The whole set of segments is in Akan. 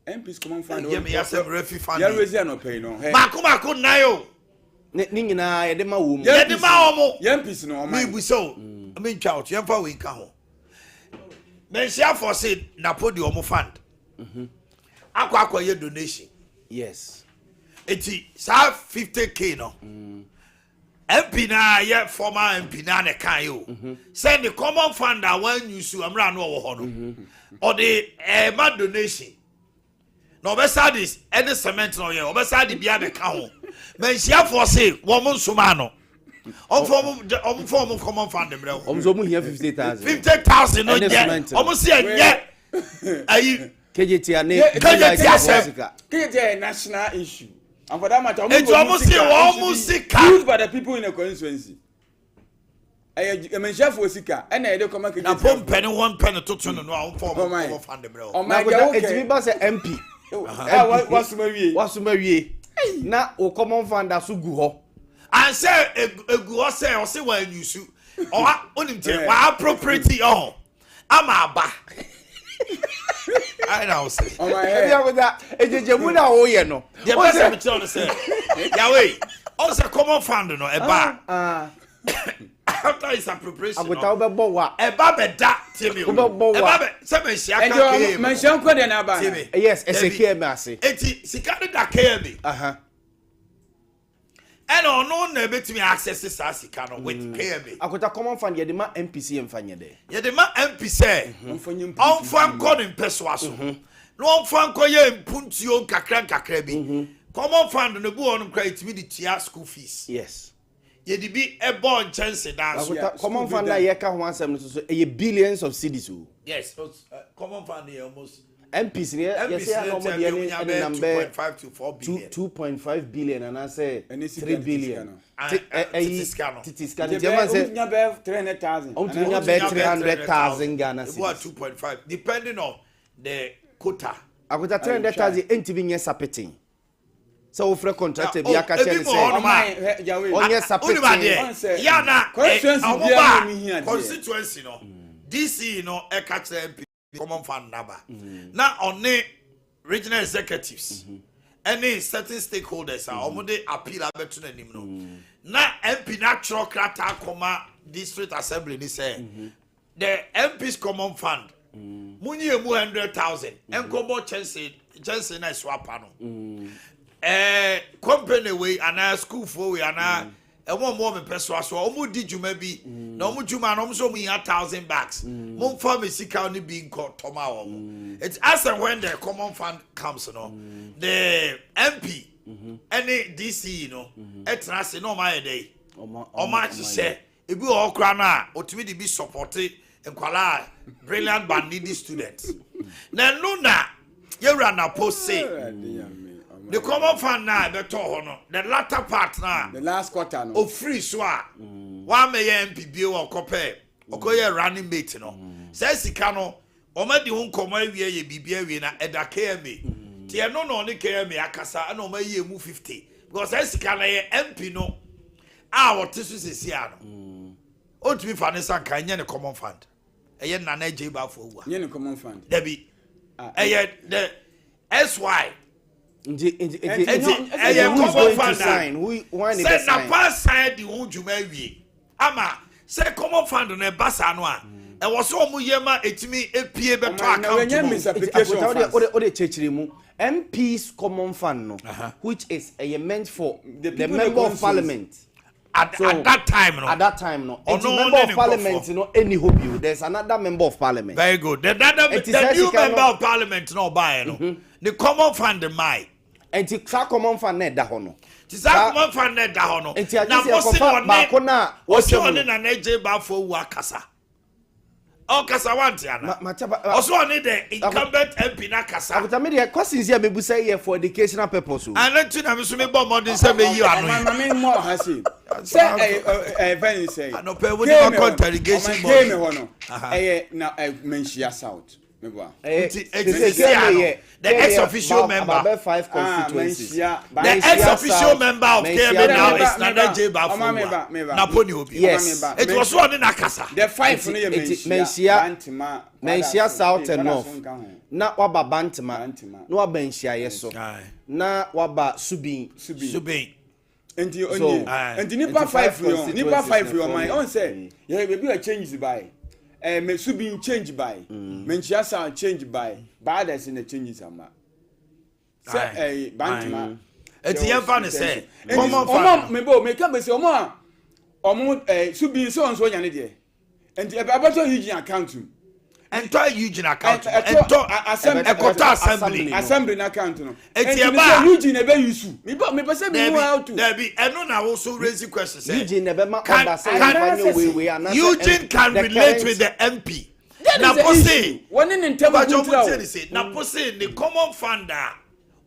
MPs common fund. Yɛ mi yasɛ refi fund. Yɛ raise anɔpɛ yi no. Baako baako nnan o. Ne ne nyinaa yɛde ma wɔn mu. Yɛde ma wɔn mo. Yɛn MPs no ɔman. Mi bu sɛ o, mi ntwa o, yɛn fa wei nka ho. Mɛnhyiafo se napo de wɔn fund. Akɔ akɔ yɛ donation. Eti saa 50K no. MP na yɛ former MP na ne kan yi o. Sɛ ne common fund a wɔn use mmerɛ ano ɔwɔ hɔ no. Ɔde ɛɛma donation. Na ɔbɛsa de ɛne cement na ɔyɛ ɔbɛsa de bia bɛka ho. Mɛnhyiafoɔ se wɔn nsoma ano. Ɔmfa wɔn ɔmfa wɔn common fund mmerɛ wɔn nso wɔn hia 50,000. 50,000 no Ɛne nyɛ cement no. ɔmo si ɛnyɛ ayi. Kejetia ne Kejetia sika. sɛm. Kejetia yɛ national issue. And for that matter, Eti ɔmo si wɔn mo sika. Used by the people in the constituency. Ɛyɛ mɛnhyiafoɔ sika ɛna yɛde kɔma Kejetia. Na po mpɛ ne wɔn mpɛ ne toto no no a ɔmfa wɔn Ɔman. common fund mmerɛ wɔn. Ɔman Na deɛ akota wokɛ. etimi ba sɛ MP. A wasoma wie. Wasoma wie. Na o common fund aso gu hɔ. Ansɛ egu hɔ sɛ ɔsi wɔn anyusu ɔha onim tiɛ wɔn appropriate ɔho ama aba. Ayi na ɔsɛ. Ɔman Ebi hɛ. akota egyegye mu na ɔyɛ no. Deɛ bɛ sɛ mi kyerɛ ɔno sɛ yawe ɔsɛ common fund no ɛba after its appropriation Akota no wobɛbɔ wa. ɛba bɛ da tie mi o, Wobɛbɔ wa. ɛba bɛ sɛ mɛ nhyia Ɛnti ka ɔmo KMA mɛnhyia nkɔ deɛ n'aba. tie mi. Yes, ɛsɛ Dabi. KMA ase. Eti sika no da KMA. Ɛna ɔno na ebetumi access saa sika no with KMA. Akota, common fund yɛde ma MPs yɛ nfa nyɛ dɛ. Yɛde ma MP sɛ Ɔmfa nye mpuntuo. ɔmfa nkɔ ne mpɛsoa so na ɔmfa nkɔ yɛ mpuntuo nkakra nkakra bi. Common fund no bi wɔ no kora, yɛtumi de tua school fees. Yɛde bi ɛbɔ nkyɛnsedan so. Akota, Yeah, common school fund bi na dan. yɛka ho asɛm no so so ɛyɛ billions of cedis o. Yes, common fund yɛ almost MPs ni yɛ MPs yɛsɛ ne ɛna ɔmo tɛ deɛ bi ne ɔmo ɛne nya nam bɛyɛ bɛɛ 2.5 to 4 two billion. 2.5 billion anaasɛ Ɛne sika 3 ne tete billion. sika no. Ah, Ti- ah, ɛyi tete sika no. Tete sika no Nti nti ɛma bɛyɛ sɛ ɔmo nya bɛyɛ 300,000. Ɔmo tumi nya Ɔmo bɛyɛ nya 300,000 Ghana Ebi wa cedis. 2.5 depending on the quota. Akota, 300,000 ɛntumi nyɛ sapeten sɛ wofrɛ contractor bi Oh, aka kyerɛ ebi ne mu wɔ sɛ hɔnom a- Ɔman hɛ yawe. Ɔnyɛ sapeten. Wonim adeɛ Ɔnsɛ- yà na Constituency ɔmo biara ba na ɔmo hia adeɛ. Constituency no DC no ɛka kyerɛ MP common fund naba na ɔne regional executives ɛne certain stakeholders a ɔmo de appeal abɛto n'anim no, na MP n'atwerɛ krataa kɔma district assembly ni sɛ the MPs common fund munyi emu 100,000 nkɔbɔ kyɛnse kyɛnse na ɛso apa no, company wei anaa schoolfoɔ wei anaa ɛwɔn mo wɔ mepɛ so aso a wɔn di dwuma bi na wɔn dwuma no, wɔn nso wɔn hia 1,000 bags, mo nfa mi sika ne bi nkɔ tɔma wɔn. It's as and when the common fund comes no, the MP ɛne DCE no ɛtena ase na wɔn ayɛ dɛ wɔn ahyehyɛ. Ebi wɔ hɔ koraa no a otumi de bi support nkwalaa a brilliant but needy students, na ɛno na yɛwura Napo se the common fund na ɛbɛtɔ hɔ no, the latter part na The last quarter no. ofiri so a wamɛyɛ MP bio a ɔkɔpɛ ɔkɔyɛ running mate no, sɛ sika no wɔn adi ho nkɔmɔ awie, yɛ biribi awie na ɛda KMA tiɛ no na ɔne KMA akasa ɛna wɔn ayi emu 50 because sɛ sika no yɛ MP no a ɔte so sisi ano, ɔntumi fa ne nsa nka. Ɛnyɛ ne common fund, ɛyɛ Nana Agye Baafo Awua. Nye ne common fund. Dabi. Ah, ɛyɛ the sy Nti Nti ɛyɛ who is common going to fund a sign? Who, why ne sɛ bɛ sign? Napa san di ho dwuma awie ama sɛ common fund no ɛba saa no a, ɛwɔ sɛ ɔmo yɛ ma etumi epie bɛtɔ Ɔman, na account wɔnyɛ mu. misapplication Akota, of funds. wode kyerɛkyerɛ mu, MPs common fund no, which is ɛyɛ meant for The the people in the member of constituency. parliament. At that time no. At that time no, Ɔno nti ne member ne of parliament nkurɔfoɔ. no ɛni hɔ bio, there is another member of parliament. Very good. The Nti sɛ new sika member no- of parliament na ɔbaayɛ no, the common fund maae. Nti saa common fund na ɛda hɔ no, Ti saa common fund na ɛda hɔ no, Nti agye na sɛ mo se yɛkɔfa baako na ɔsi wɔhyɛ mu ɔne no. Nana Agye Baafo Awu akasa, ɔkasa wante ana? Ma Ɔso ɔne the incumbent MP na kasa. Akota, mi deɛ, questions yi a mebusa yi yɛ for educational purpose o. Ɛno nti na mi nso mi bɔ mmɔden sɛ meyi ano Ɔman yi. ma mi mmɔ ɔha se sɛ ɛyɛ fɛn sɛ Anɔpɛ, wo de ma kɔ interrogation ɔman board. KMA hɔ no, ɛyɛ na ɛ Manhyia South. Meboa. Nti eti sisi ano the ex officio member. About five constituencies. The ex officio member of KMA now is Nana J Bafo. Napoli Obi. Yes. It was one in Akasa. The five no yɛ Manhyia, Bantama, Manhyia South and North. Na waba Bantama. Na waba Nhyiaeɛ so. Na waba Subin. Subin. Nti onye nti nipa five yɛ nipa five yɛ ɔman ɔn sɛ yɛ ebi wɔ changes by ɛɛ mɛ Subin change by Manhyia South change by Baadɛs na changes ama sɛ ɛɛ Bantama. Eti yɛn fa ne sɛ common fund. Ɔmo mɛ bɔ mɛ ka bɛ sɛ ɔmo a ɔmo ɛɛ Subin sɛ ɔnso ɔnya ne deɛ nti ɛbɛ abɛtɔ Eugene account mu. Ɛntɔ Eugene account ɛntɔ ɛkɔtɔ assembly. Assembly na account no. Eti ɛba Eugene ɛbɛ yusu mi bɔ mi pɛ sɛ mi hu how to. Dabi ɛno na woso raise question sɛ. Eugene ɛbɛ ma ɔda sɛ yɛn fa nye weiwei anasɛ. Eugene can relate with the MP. Na pose. Wɔne ne ntɛm kuntira o. Na pose ne common fund a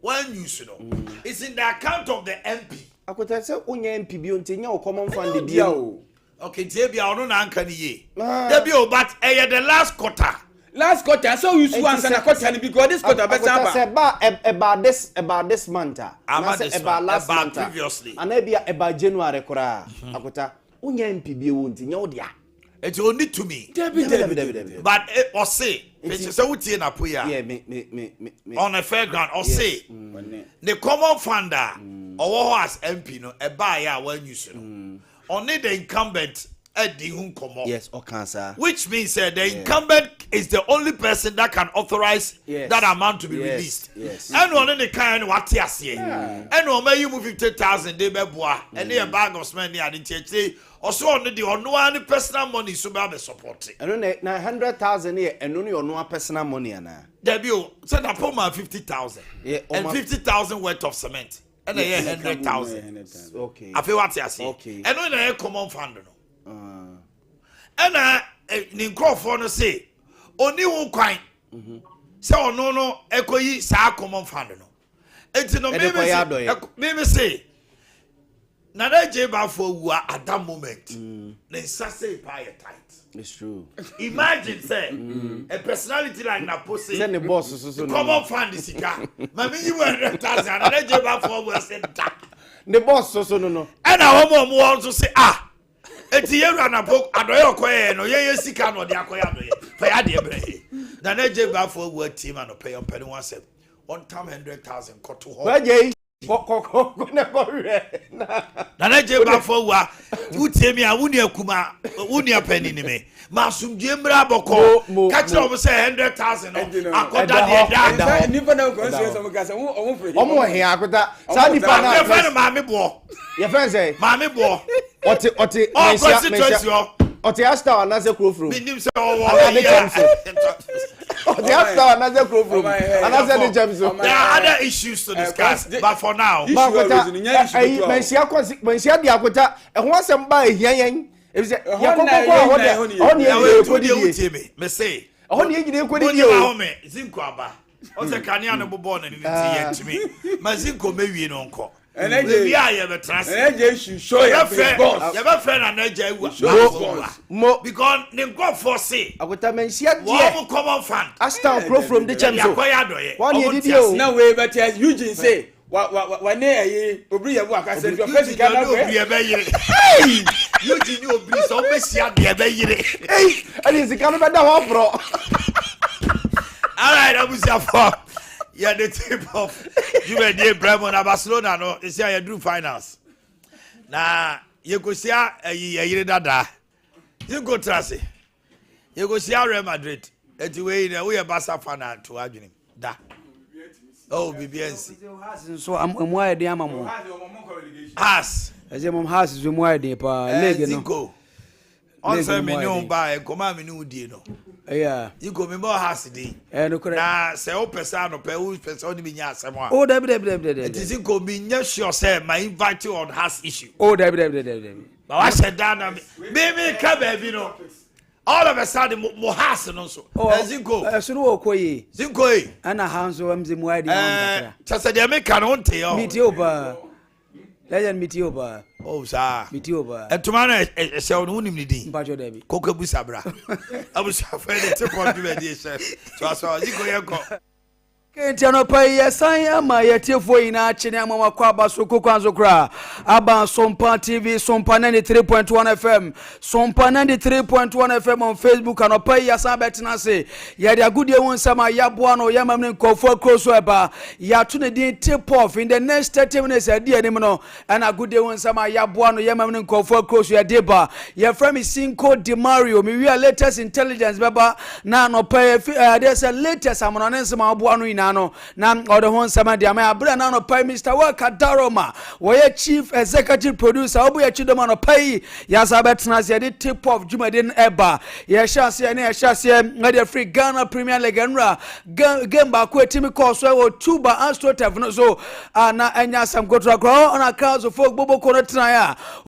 wɔn use no is in the account of the MP. Akota sɛ o nya MP bi o nti nya o common fund bi o. Okay, nti ebi a ɔno na anka ne yie. Dabi o, but ɛyɛ the last quarter. Last quarter so you su ansa na quarter ni because this quarter bɛ san ba. Sɛ ɛba ɛba this ɛba this month a. Ama this ɛba last ɛba month a. Previously. Ana ebi a ɛba January koraa. Akota o nya MP bi o nti nya o dia. Eti o need to me. Dabi dabi dabi. But ɔse sɛ wotie na po ya. Yeah, me me me me. On a fair ground ɔse the common fund a ɔwɔ hɔ as MP no ɛbaa yɛ a wɔn use no. Only the incumbent Eddie Hunkomo. Yes, Okansa. Which means the incumbent is the only person that can authorize that amount to be released. Yes. And one in the kind what here. And one may you move 50,000 day beboa and a bag of cement near the THC also on the on one personal money so be support. And on 100,000 here and only on one personal money and there be said that 50,000. Yeah, and 50,000 worth of cement. And a 100,000. Okay. I feel what I say. Okay. And when a common fund no. And ne nkurɔfoɔ no se oni ho kwan sɛ ɔno no ɛkɔyi saa common fund no eti no mímí se Nana J Bafo wua at that moment ne nsa se pa yɛ tight. It's true. Imagine say a personality like Napo say sɛ ne boss soso no common fund sika maame yi wɔ 100,000 Nana J Bafo wua se da. Ne boss soso no no. Ɛna wɔn a wɔn wɔ nso se ah. Eti yewura Napo adɔyɛ ɔkɔyɛ no yɛyɛ sika na ɔde akɔyɛ adɔyɛ fɛ yɛ adeɛ brɛ yɛ Nana J Bafo wua team anɔpɛ yɛ ɔmpɛ ne ho asɛm ɔntam 100,000 kɔto hɔ. Wɛgye yi kɔkɔkɔ ne kɔhwɛ na. Nana J Bafo wua wutie mi a wuni akuma wuni apɛni ni mi ma asomdue mmira abɔkɔ kakyere ɔmo sɛ 100,000 no akɔda deɛ da. Nipa na kò nsúwèé sọmọ kasa ɔmo fɛ. Ɔmo wɔ hɛn akota saa nipa na. Yɛfɛ no maame boɔ. Yɛfɛ sɛ. Maame boɔ. Ɔte ɔte Ɔ constituency hɔ. Ɔte Ashtown anaasɛ Kurofuro. Mi nim sɛ ɔwɔ ɛyɛ. Ɔte Ashtown anaasɛ Kurofuro anaasɛ ne kyɛm so. There are other issues to discuss but for now. Akota ɛyi manhyia kɔsi manhyia di akota ɛho asɛm ba ehia yɛn ebisɛ yɛ kɔkɔkɔ a hɔ dɛ ɔhɔ ni yɛ ekɔ didie. Ɛhɔ ni yɛ gyina ekɔ didie o. Ɔhɔ zinko aba ɔsɛ kanea no bobɔ ne ne ti yɛ ntumi ma zinko mewie no nkɔ. Ebi a yɛ bɛ tena se. Ɛnɛgye should show your big boss. Yɛ bɛ fɛ na Nana ewu. Mo. Because ne nkɔfɔ se. Akota manhyia Wɔn deɛ. mo common fund. Ashtown Kurofuro de kyɛm so. Yɛ akɔyɛ adɔyɛ. Wɔn ni edidi o. Na wei bɛ tɛ Eugene se wa wa wa ne ɛyi obiri yɛ bu akasɛ nti ɔfɛ sika na Eugene ni obiri ɛbɛ yere. Eugene ni obiri sɛ ɔbɛ si adeɛ ɛbɛ yere. Ɛni sika no bɛ da hɔ aporɔ. All right, abusuafo yɛ the tip of dwumadie brɛ na Barcelona no esi a yɛduru finals na yɛkɔsia ɛyi yɛyere dada yɛnkɔ tra se yɛkɔsia Real Madrid eti wei na woyɛ Barca fan a to adwene da oh bibi ansi nso emu ayɛ den ama mo has ɛsɛ mo has nso emu ayɛ den paa league no Zinko ɔnsɛ mi ne wo ba nkɔmɔ a mi ne wo die no Zinko mi bɔ has din na sɛ o pɛ sɛ anɔpɛ o pɛ sɛ o ni mi nya asɛm a o dabi dabi dabi dabi nti Zinko mi nya sure sɛ ma invite you on has issue o dabi dabi dabi dabi ma wa hyɛ dan na mi mi ka baabi no all of a sudden mo has no nso Zinko ɛsoro wɔ kɔ yie Zinko yi ɛna ha nso ɛm sɛ mu ayɛ den ama mo kakra kyɛ sɛ deɛ mi ka no o nte yɛ mi tie o paa. Legend mi ti o paa. Oh saa. Mi ti o paa. Ntoma no ɛhyɛ wo no wonim ne din. Mpatsɔ dɛbi. Koko busa bra. Abusuafo yɛ de te pɔn dwumadi hyɛ. So aso Ziko yɛ kɔ. Enti anɔpa yi yɛsan ama yɛtiefoɔ nyinaa akye ne ama wakɔ aba so kokwan so koraa aba Sompa TV Sompa 93.1 FM Sompa 93.1 FM on Facebook anɔpa yi yɛsan bɛtena ase yɛde agodie ho nsɛm a yɛaboa no yɛmam ne nkurɔfoɔ akuro so ɛba yɛato ne din tip off in the next 30 minutes ɛdi anim no Ɛna agodie ho nsɛm a yɛaboa no yɛmam no nkurɔfoɔ akuro so yɛde ba. Yɛfrɛ me Cinco de Mario. Mewie a latest intelligence bɛba na anɔpa yi afi adeɛ sɛ latest amanɔne nsɛm a wɔboa no nyinaa no na ɔde ho nsɛm adi ama yɛn. Aberɛ a na anɔpa yi Mr. Walker Daroma wɔyɛ chief executive producer ɔbɔ yɛn akyi dɔm anɔpa yi yɛasa bɛtena ase yɛde tip off dwumadi no ɛba. Yɛhyɛ aseɛ ne yɛhyɛ aseɛ ɛde afiri Ghana Premier League nnura game baako ɛtumi kɔɔ so ɛwɔ Tuba AstroTurf no so a na ɛnyɛ asɛm kotorakora hɔ na Kransofo Gboboko no tenaeɛ a.